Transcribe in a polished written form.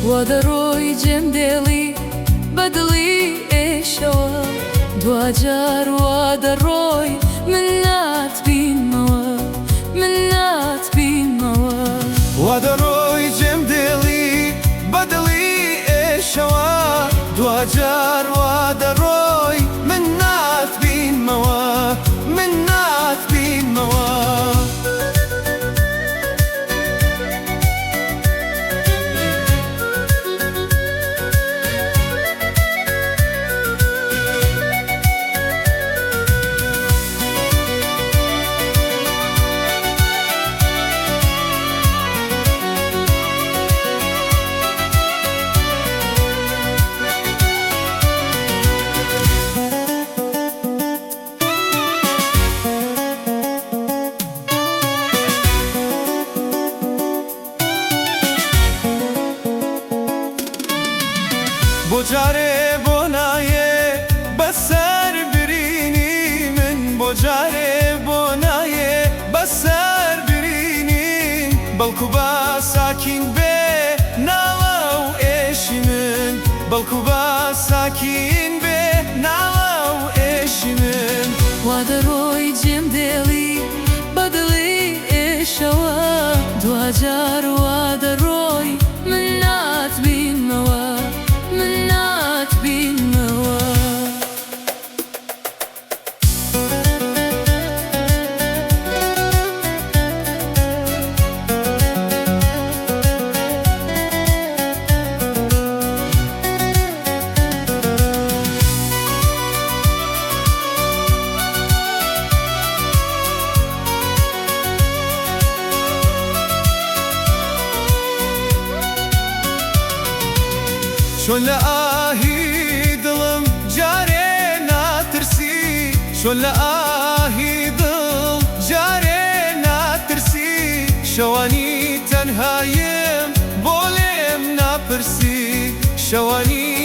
وا دەڕۆی جێم دێڵی بە دڵی ئێشەوە دواجار وا دەڕۆی من ناتبینمەوە من ناتبینمەوە. وا دەڕۆی جێم دێڵی بە دڵی ئێشەوە دواجار وا دەڕۆی من ناتبینمەوە من ناتبینمەوە. بۆ جارێ بۆ نایێ بەسەر برینی من بۆ جارێ بۆ نایێ بەسەر برینی بەڵکو با ساکین بێ ناڵە و ئێشی من بەڵکو با ساکین بێ ناڵە و ئێشی من. وا دەڕۆی جێم دێڵی بە دڵی ئێشەوە دواجار وا دەڕۆی من ناتبینمەوە من ناتبینمەوە. چۆن لە ئاهی دڵم جارێ ناترسی چۆن لە ئاهی دڵ جارێ ناترسی شەوانی تەنهایم بۆ لێم ناپرسی شەوانی.